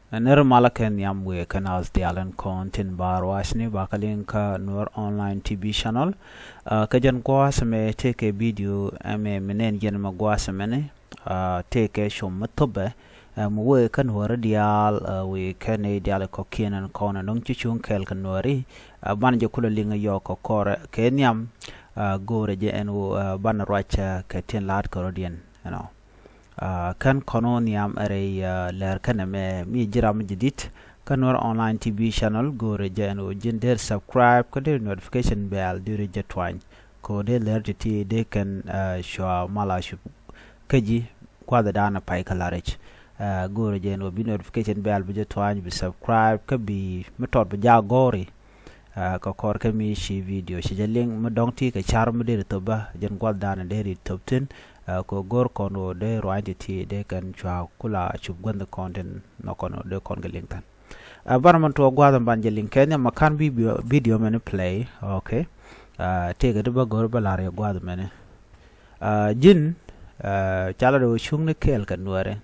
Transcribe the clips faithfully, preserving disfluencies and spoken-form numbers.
Nɛr malä kɛ nhiam wëë kɛ naath diaal ɛn kɔn tin ba ruacni ba kɛ liŋ kä Nuer Online T V channel. Kä jɛn gua̱a̱th mɛ tëëkɛ video ɛmɛ mi nɛn jɛn mɛ gua̱a̱th mɛni tëëkɛ com mi thopɛ. Mi wëë kä Nuɛri diaal wëë kɛ nɛy diaal kɔ̱kiɛn ɛn kɔn ɛn dɔ̱ŋ ci cuŋ kɛɛl kɛ Nuɛri. Banɛ jɛ kulɛ liŋ yɔɔk kɛ kɔrɛ kɛ nhiam. Go̱o̱rɛ jɛ ɛn wëë banɛ ruac kɛ tin la̱a̱t kɛ rɔ̱diɛn ɛnɔ. Kɛn kɔn wä nhiam ɛ rɛy lɛr kɛnɛ mɛ mi ji̱ ram mi ji̱ di̱t kä Nuer Online T V channel. Go̱o̱rɛ jɛ ɛn wä ji̱n dee subscribe kä dee notification bell dee rɛ jɛ tuany. Kɛ wä dee lɛr ti ti dee kɛn cua mal a cup kä ji̱ gua̱dhɛ da̱a̱n a pay kä la rɛc. Go̱o̱rɛ jɛ ɛn wä bi notification bell bi jɛ tuany, bi subscribe kä bi mi tɔt bi jaak gɔ̱ri. Kɛ kɔr kɛ mi ci video ci jɛ liŋ mi dɔ̱ŋ ti kɛ car mi deri thop bä jɛn gua̱th danɛ deri thop thi̱n. Kɛ go̱r kɔn wä dee ruany ti ti dee kɛn cua kula cup guänh kɔn tin nɔ kɔn wä dee kɔn kɛ liŋ than. Banɛ mɛn tuɔ gua̱th ban jɛ liŋ kɛ nhiam ma kan bi video mɛni play. Ok. Tëëkɛ ti bä go̱r bä lar yɛ gua̱th mɛni. Ji̱n calä dee wä cuŋni kɛɛl kɛ Nuɛri.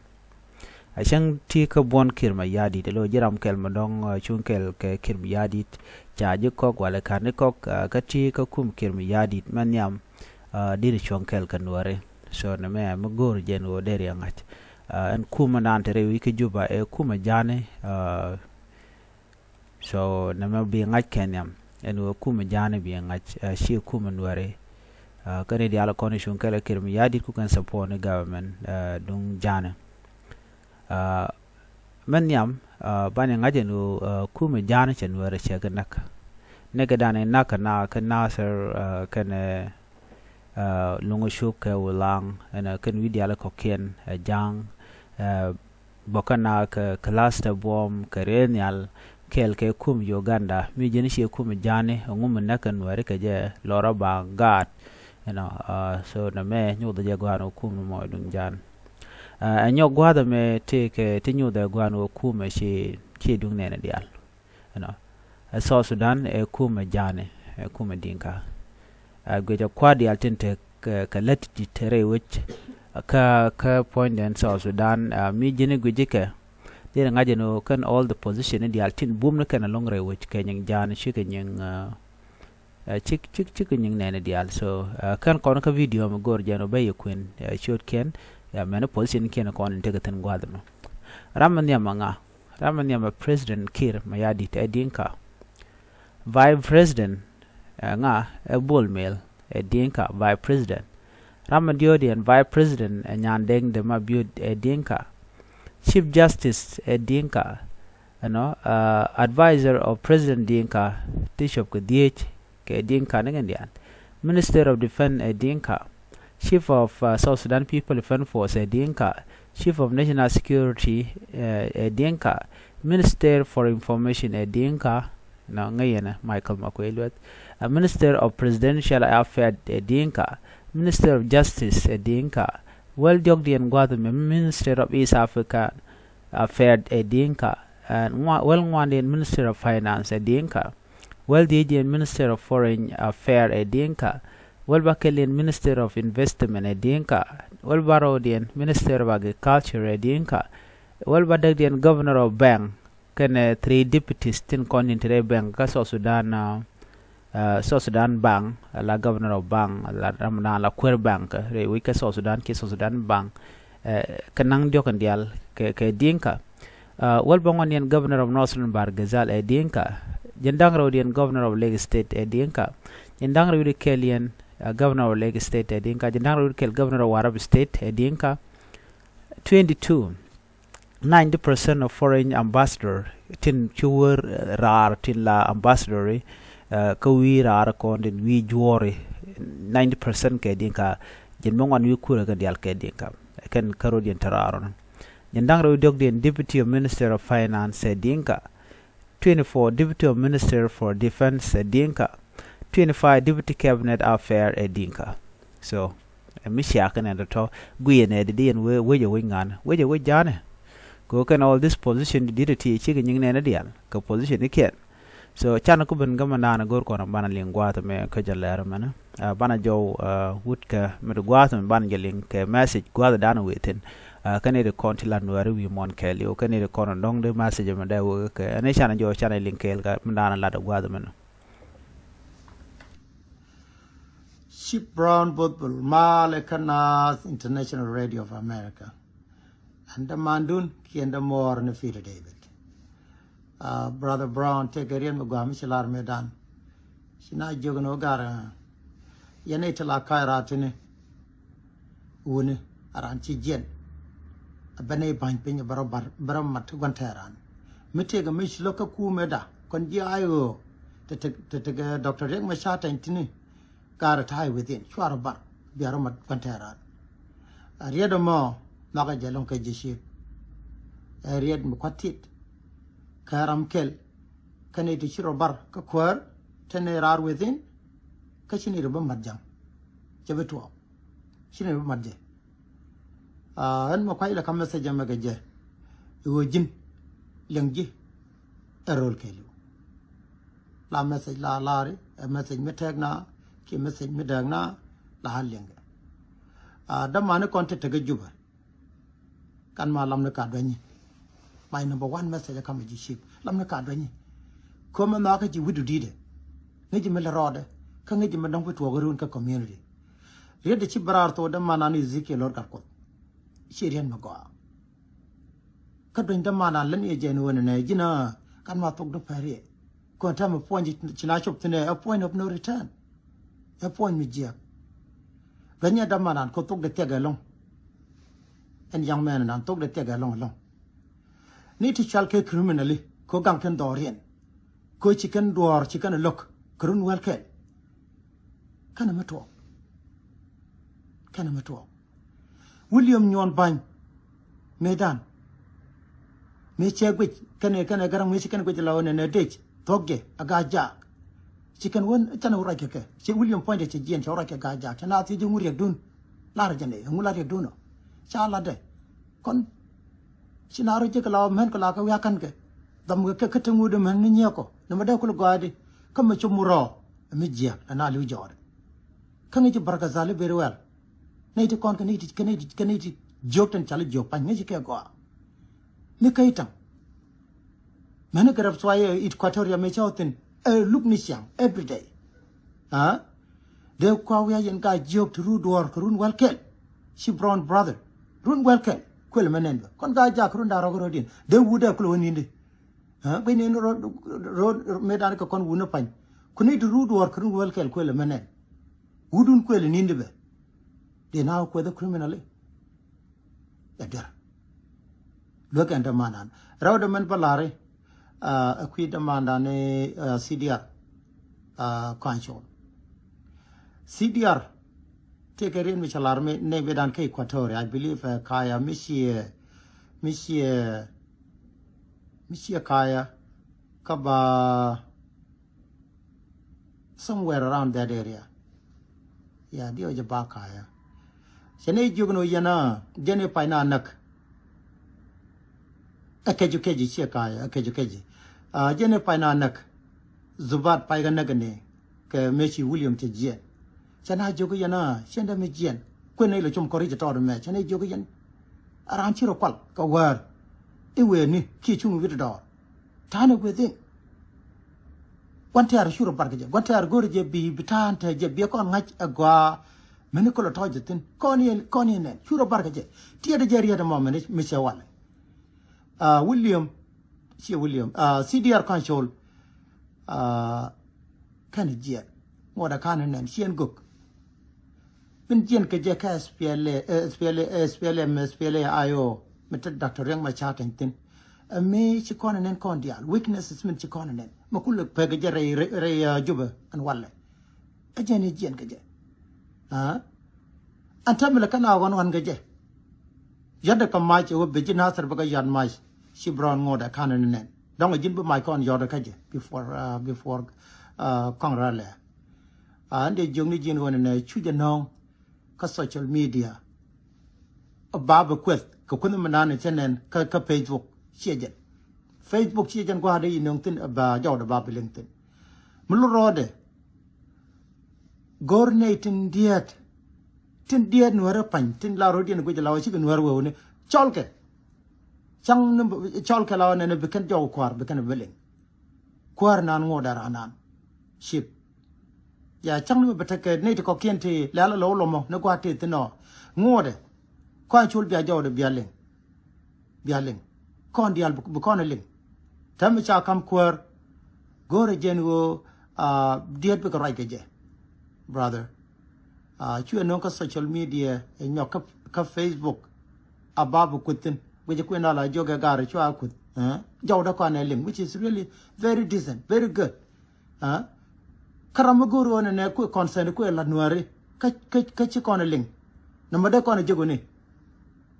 A cäŋ ti kä buɔ̱n Kiir Mayardit, lo ji̱ ram kɛl mi dɔ̱ŋ cuŋ kɛl kɛ Kiir Mayardit. Ca ji̱ kɔk walɛ ka̱n ni kɔk kä ti kä kum Kiir Mayardit mɛ nhiam. Diri cuɔ̱ŋ kɛl kɛ Nuɛri. So nɛ mɛ mi go̱o̱r jɛn wä deri a ŋa̱c. Ɛn kum mi naan te rɛy wi̱c kä Juba ɛ kum a ja̱ni. So nɛ mɛ bi ŋa̱c kɛ nhiam ɛn wä kum a ja̱ni bi ŋa̱c. Ci kum a Nuɛri. Kä ni diaal kɔn cuŋ kɛl kɛ Kiir Mayardit ku kɛn support ni government duŋ ja̱ni. Mɛ nhiam banɛ ŋa̱c ɛn ɣöö kumɛ ja̱a̱n cɛ Nuɛri cɛ kɛ näk. Nɛkɛ dan in näk kɛ na kɛ Nasir kɛnɛ Luŋä Cuk kɛ Wulaŋ ɛn kɛn wi̱i̱ diaal kɔ̱kiɛn ɛ ja̱a̱ŋ. Bɔkä na kɛ cluster buɔ̱m kɛ rɛy nhial kɛɛl kɛ kum Uganda mi ji̱n ciɛ kum ja̱a̱ni ɛŋu mi näk kɛ Nuɛri kɛ jɛ lɔrä ba gaat. You know, so nɛ mɛ nyuuth jɛ gua̱a̱n kum mɔ duŋ ja̱a̱n. Ɛ nyɔk gua̱a̱th ɛmɛ ti kɛ ti nyuuth ɛ gua̱a̱n wä kumɛ ci ci duŋ nɛɛni diaal. You know, ɛ South Sudan ɛ kumɛ ja̱a̱ni ɛ kumɛ Dinka. Ɛ guic ɛ kua̱r diaal tin te kɛ lät ti te rɛy wec. Kä kä puɔ̱nydɛn South Sudan mi ji̱ni guic ikɛ. Diri ŋa̱c ɛn ɣöö kɛn all the position ni diaal tin bum ni kɛn ɛlɔ̱ŋ rɛy wec kɛ nyiŋ ja̱a̱ni cikɛ nyiŋ. Cik cik cik nyiŋ nɛɛni diaal. So kɛn kɔn kä video mi go̱o̱r jɛn wä bɛ yɛ kuën ciötkiɛn. Mɛni position kiɛn kɔn in tekɛ thi̱n gua̱a̱th ɛmɛ. Ram mi nhiam ɛ ŋa? Ram mi nhiam ɛ President Kiir Mayardit ɛ Dinka. Vice President ɛ ŋa? Ɛ Bol Mel ɛ Dinka Vice President. Ram mi diɔ̱ɔ̱diɛn Vice President ɛ Nyandeng Dema Biöt ɛ Dinka. Chief Justice ɛ Dinka. Ɛnɔ advisor of President Dinka ti cop kɛ dhieec kɛ Dinka ni kɛn diaal. Minister of Defense ɛ Dinka. Chief of South Sudan People Defense Force ɛ Dinka. Chief of National Security ɛ Dinka. Minister for Information ɛ Dinka. Nɔ ŋäc yɛn ɛ Michael Makuei Lueth. Minister of Presidential Affairs ɛ Dinka. Minister of Justice ɛ Dinka. Wäl diɔ̱kdiɛn gua̱th ɛmɛ Minister of East Africa Affairs ɛ Dinka. Wäl ŋuandiɛn Minister of Finance ɛ Dinka. Wäl dhiecdiɛn Minister of Foreign Affairs ɛ Dinka. Wäl bäkɛldiɛn Minister of Investment ɛ Dinka. Wäl bärɔwdiɛn Minister of Agriculture ɛ Dinka. Wäl bädäkdiɛn Governor of Bank kɛnɛ three deputies tin kɔn in te rɛy bank kä South Sudan. South Sudan Bank la Governor of Bank la ram dan la kuer bank rɛy wec kä South Sudan ki South Sudan Bank. Kɛ naŋ diɔ̱k in diaal kɛ Dinka. Wäl bäŋuandiɛn Governor of Northern Bahr el Ghazal ɛ Dinka. Jiɛn da̱ŋ rɛwdiɛn Governor of Lake State ɛ Dinka. Jiɛn da̱ŋ rɛw di kɛl yɛn Governor of Lake State ɛ Dinka. Jiɛn daŋ rɛw di kɛl Governor of Warrap State ɛ Dinka. Twenty two, ninety percent of foreign ambassador tin ci wär raar tin la ambassador kä wi̱i̱ raar kɔn tin wi̱i̱ juɔ̱ɔ̱ri. Ninety percent kɛ Dinka. Jiɛn bäŋuan wi̱i̱ kurɛ kɛn diaal kɛ Dinka. Kɛn kärɔ̱diɛn te raar ɔn. Jiɛn da̱ŋ rɛw diɔ̱kdiɛn Deputy Minister of Finance ɛ Dinka. Twenty four Deputy Minister for Defense ɛ Dinka. Twenty five Deputy Cabinet Affair ɛ Dinka. So mi ciak kɛn ɛn tɔ̱tɔ̱ guiɛ nɛ di di ɛn wec ɛ wec ŋa̱n wec ɛ wec ja̱a̱nɛ. Kɛ ɣöö kɛn all this position di di̱t ɛ ti cikɛ nyiŋ nɛn ɛ diaal kɛ position ikiɛn. So can ku ben gämɛ naan go̱r kɔn banɛ liŋ gua̱a̱th ɛmɛ kä jɛ lɛr ɛmɛnɛ. Banɛ jɔw wut kɛ mi ti gua̱a̱th ɛmɛ banɛ jɛ liŋ kɛ message gua̱a̱th dan wëë thi̱n. Kä nɛy ti kɔn ti lat Nuääri wi̱i̱ muɔ̱ɔ̱n kɛɛliw, kä nɛy ti kɔn dɔ̱ŋ di message mi dee wek kɛ ni canɛ jɔɔc, canɛ liŋ kɛɛl kä mi da̱a̱n lat ɛ gua̱a̱th mɛn. Chip Brown Bothwell, malɛ kä Naath International Radio of America. Ɛn dämandun kiɛn dämuɔɔr ni Peter David. Brother Brown, tëëkɛ riet mi gɔaa mi ci lar mëëdan. Ci na jiök ni wä gar, yɛn nɛy ti la ka̱a̱c raatini. Wuni a raan ci jiɛn. A ben nɛy ba̱ny piny a bɛ rɔ mat gua̱n tɛɛran. Mi tëëkɛ mi ci lo̱k kä kuumɛ da kɔn ji̱ ay ɣöö te te te Doctor Riek Machar tɛny tini. Gaarɛ ta̱a̱ within, cuarɛ bar bia rɔ mat gua̱n tɛɛran. A riet ɛmɔ nhɔakɛ jɛ lɔ̱ŋ kɛ ji̱ ciek. Ɛ riet mi kua̱t tit. Kä ram kɛl. Kä nɛy ti ci rɔ bar kä kuäär te nɛy raar within. Kä ci nɛy rɔ bä mat ja̱ŋ. Cɛ bi tuɔɔk. Ci nɛy rɔ bä mat jɛ. Ɛn mɛ kua̱c lɛ ka message ɛmɛ kɛ jɛ. I̱ ɣöö ji̱n liɛŋ ji̱ ɛ ro̱l kɛɛliw. La message la laari ɛ message mi tɛk na kiɛ message mi dɛɛk na la liɛŋkɛ. Dämani kɔn te tekɛ Jubɛ. Kan ma lamni ka duanyi. My number one message ɛ kamɛ ji̱ ciek lamni ka duanyi. Ko̱mɛ nhɔakä ji̱ wi̱du di̱i̱dɛ. Ŋäci mi lɛ rɔɔdɛ kä ŋäci mi dɔ̱ŋ bi tuɔɔk run kä community. Riet de ci bɛ raar thok dämanan Ezekiel Lor Gatkuoth. Ci riet mi gɔaa. Kä duany dämanan län iɛ jɛn wen nɛ ji̱n a kan ma thok däpɛr iɛ. Kɔn tɛmɛ puɔ̱ny ci na cop thi̱n ɛ puɔ̱ny of no return. Ɛ puɔ̱ny mi jiɛk. Duany ɛ dämanan kɔ thok de thiɛk ɛlɔ̱ŋ. Ɛn yaŋ mɛn nan thok de thiɛk ɛlɔ̱ŋ ɛlɔ̱ŋ. Ni ti cal kɛ criminally kɔ gaŋ kɛn dhɔriɛn. Kɔ ci kɛn duɔɔr ci kɛn lo̱k kɛ run wäl kɛl. Kɛn mi tuɔɔk. Kɛn mi tuɔɔk. William Nyuɔn Bany. Mëëdan. Mëë cɛ guic kɛnɛ kɛnɛ garaŋ mëë ci kɛnɛ guic la wä nɛ nɛ dec thuɔ̱k jɛ a gaa jaak. Ci kɛn wä canɛ wä ruac kɛ kɛ ci William puɔ̱nydɛ cɛ jiɛn cɛ wä ruac kɛ gaa jaak cɛ na thiec ji̱ ŋu riɛkdun. Lar jɛ nɛ ŋu la riɛkdun ɔ ca latdɛ. Kɔn ci na rɔ jek la wä mɛn kɛ la kɛ wiakan kɛ dham kɛ kɛ kä te ŋut mɛn ni nyiɛkɔ nɛ mɛ dee kul gɔaadi. Kä mɛ cop mu rɔɔ mi jiɛk la na liw jɔɔdɛ. Kä ŋi̱ci barkɛ thali beri wɛl. Nɛy ti kɔn kɛ nɛy ti kɛ nɛy ti kɛ nɛy ti jiök tin cali jiök pa̱ny ŋi̱ci kɛ gɔaa. Mi kä itaŋ. Mɛni kɛ rɛp thuay ɛ Equatoria mi cä wä thin ɛ luk ni ciaŋ every day. Aa dee kua wiac yɛn ka jiök ti run duɔɔr kɛ run wäl kɛl. Ci Brown brother run wäl kɛl kuël mɛ nɛn bä kɔn ka jak run da̱ŋ rɔk rɔ̱diɛn dee wut dee kulɛ wä ni̱ndi. Aa guic ni run run mëëdan kɛ kɔn wut ni pa̱ny. Ku ni ti run duɔɔr kɛ run wäl kɛl kuël mɛ nɛn. Wudun kuël ni̱ndi bɛ. Dee na wä kuɛth ɛ criminally. Ɛ derɛ luäk ɛn dämanan rɛw dämɛn bä la̱ri. Ɛ kui̱ dämandan ni C D R Council. C D R tëëkɛ riet mi cɛ lar mi nɛy bi dan kä Equatoria, I believe ɛ kaya mi ciɛ mi ciɛ mi ciɛ kaya kä ba somewhere around that area. Ya diɛ wä jɛ ba kaya. Cɛ ni jiök ni wä yɛn a jɛn i̱ pay na näk. Ɛ kɛc kɛc ciɛ kaya ɛ kɛc kɛc. Jɛn i̱ pay na näk. Zubat pay kɛ näk ni kɛ mëë ci William cɛ jiɛn. Cɛ na jiök yɛn a cɛn dee mi jiɛn kuën ni lɛ cum kɔri jɛ tɔɔt mɛ cɛ ni jiök yɛn. A raan ci rɔ kual kɛ wäär i̱ wëë ni kiɛ cuŋ wi̱t dɔɔr. Ta̱a̱nɛ gueth in. Gua̱n tɛ̈r cu rɔ barkɛ jɛ gua̱n tɛ̈r go̱rɛ jɛ bi bi ta̱a̱n tɛ̈ jɛ bi kɔn ŋa̱c ɛ gɔaa. Meni kolo tɔ̱ jɛ thi̱n kɔn yɛ kɔn yɛ nɛn cu rɔ barkɛ jɛ. Tiɛt jɛ riɛt ɛmɔ meni mi cɛ walɛ. William ciɛ William C D R Council. Kɛn jiɛn ŋuɔ̱t ɛ ka̱n ɛ nɛn ciɛn gök. Min jiɛn kɛ jɛ kä S P L A, S P L A, S P L M, S P L A I O mi te Doctor Riek Machar tɛny thi̱n. Ɛ mi ci kɔn ɛ nɛn kɔn diaal weaknesses min ci kɔn ɛ nɛn mi kulɛ pek kɛ jɛ rɛy rɛy Jubɛ ɛn walɛ. Ɛ jɛn i̱ jiɛn kɛ jɛ. Ɛn täämɛ lɛ kɛn a ɣɔn ɣɔn kɛ jɛ. Yɔ̱t dɛ kɛ mac ɛ wä bi ji̱ Nathir bä kɛ yɔ̱t mac. Ci Brown ŋot ɛ ka̱n ɛ nɛn dɔ̱ŋ ɛ ji̱n bi mac kɔn yɔ̱t ɛ kä jɛ before before kɔn rɛl ɛ. Ɛn dee jiök ni ji̱n ɣöö nɛ cu jɛ nɔ̱ɔ̱ŋ kä social media. Ba bɛ kueth kɛ kueth mi naan cɛ nɛn kä Facebook ciɛ jɛn. Facebook ciɛ jɛn gua̱a̱r dee yi nöŋ thi̱n ba jɔwdɛ ba bi liŋ thi̱n. Mi lo rɔɔdɛ go̱r nɛy tin diɛɛt. Tin diɛɛt nuäärä pa̱ny tin la rɔɔdiɛn guic la wä cikɛ nuäär wewni. Cɔlkɛ. Cäŋ ni cɔlkɛ la nɛn bi kɛn jɔw kuäär bi kɛn bi liŋ. Kuäär nan ŋuɔdɛ ran nan. Cip. Ya cäŋ ni bi tekɛ ni ti kɔkiɛn ti lɛl lɔ lɔmɔ ni gua̱a̱t ti thin ɔ. Ŋuɔdɛ. Kɔn cul bia jɔwdɛ bia liŋ. Bia liŋ. Kɔn diaal bi kɔn liŋ. Tɛm mi ca kam kuäär. Go̱o̱rɛ jɛn ɣöö diet bikɛ ruac kɛ jɛ. Brother. Cuɛ no̱o̱ŋ kä social media ɛ nyɔk kä Facebook. A ba bi kuth thin guic kuën a la jiök ɛ gaar cua kuth. Jɔwdä kɔn ɛ liŋ, which is really very decent, very good. Kä ram mi go̱o̱r ɣöö nɛ nɛ kuɛ concern kuɛ la nuääri. Kä ci kɔn ɛ liŋ. Nɔmɔ dee kɔn ɛ jiök ɣöö ni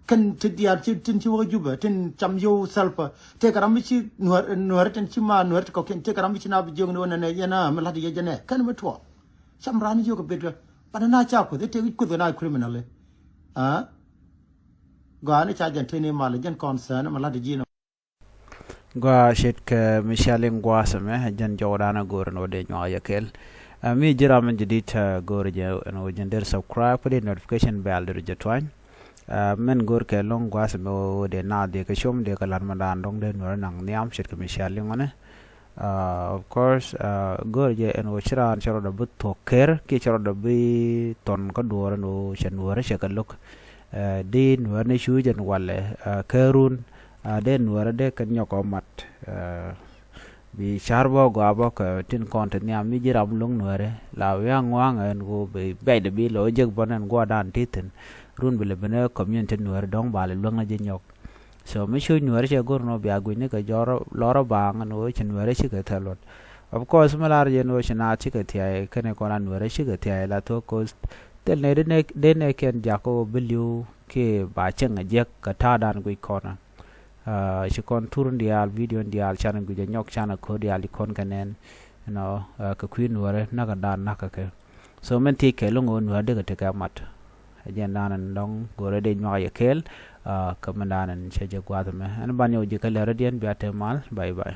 kɛn ti diaal ci tin ci wä Jubɛ tin cam yio̱w Salva. Tëëkɛ ram mi ci nuääri tin ci ma nuääri ti kɔ̱kiɛn tëëkɛ ram mi ci na bi jiök ni ɣöö nɛ nɛ yɛn a mi la̱t yɛ jɛ nɛ kɛn mi tuɔɔk. Cam raan jiök a bit kä. Banɛ na ca kuth itek i̱ kuth kɛ na criminal i̱. Gɔaa ni ca jɛn tëë ni mal jɛn concern ma la̱t ji̱ nɔ. Gɔaa ce̱tkɛ mi ca liŋ gua̱a̱th ɛmɛ jɛn jɔwdan a go̱o̱r ɛn wä dee nyuak yɛ kɛɛl. Mi ji̱ ram in jadid go̱o̱r jɛ ɛn wä jɛn der subscribe kä dee notification bell der jɛ tuany. Mɛn go̱o̱r kɛ lo̱ŋ gua̱a̱th ɛmɛ wä dee naath dee kɛ com dee kɛ la̱t ma daan dɔ̱ŋ dee nuɔr naŋ nhiam ce̱tkɛ mi ca liŋ ɣɔnɛ. Of course go̱o̱r jɛ ɛn ɣöö ci raan cɛ rɔɔdɛ bi thuɔ̱k ker kiɛ cɛ rɔɔdɛ bi thɔn kä duɔɔr ɛn ɣöö cɛ nuäärä cɛ kɛ lo̱k. Di nuäärä ni cu jɛn walɛ kärun dee nuäärä dee kɛn nyɔk ɔ mat. Bi ca̱r bä gɔaa bä kɛ tin kɔn te nhiam mi ji̱ ram lo̱ŋ nuäärä la wia̱ ŋua̱a̱ŋ ɛn ɣöö bi bɛcdɛ bi lɔ jek bä nɛn gua̱a̱r dan ti thi̱n. Run bi lɛ ben ɛ community nuäärä dɔ̱ŋ ba lɛ luäŋ na ji̱ nyɔk. So mi cu nuäärä cɛ go̱r nɔ bia gui̱ny ni kɛ jɔr lɔrä baaŋ ni wee ci nuäärä cikɛ thɛl luɔt. Of course mi lar jɛ ni wee ci naath cikɛ thiay kɛnɛ kɔn a nuäärä cikɛ thiay la thok cause thil nɛ dee nɛ kɛn jak kɛ wee bi li̱w kiɛ ba cieŋ a jiɛk kɛ ta̱a̱ dan guic kɔn a. Ci kɔn tur in diaal video in diaal can a guic a nyɔk can a ko̱r diaal ci kɔn kɛ nɛn. You know kɛ kui̱ nuäärä näk a dan näk kɛ kɛ. So min thiec kɛ lo̱ŋ ɣöö nuäär dikɛ tekɛ mat. Ɛ jɛn da̱a̱n ɛn dɔ̱ŋ go̱rɛ dee nyuak yɛ kɛɛl. Kä min da̱a̱n ɛn cɛ jɛ gua̱a̱th ɛmɛ ɛn ban yɛ wä ji̱ kä lɛr rɔ̱diɛn bia te mal. Bye bye.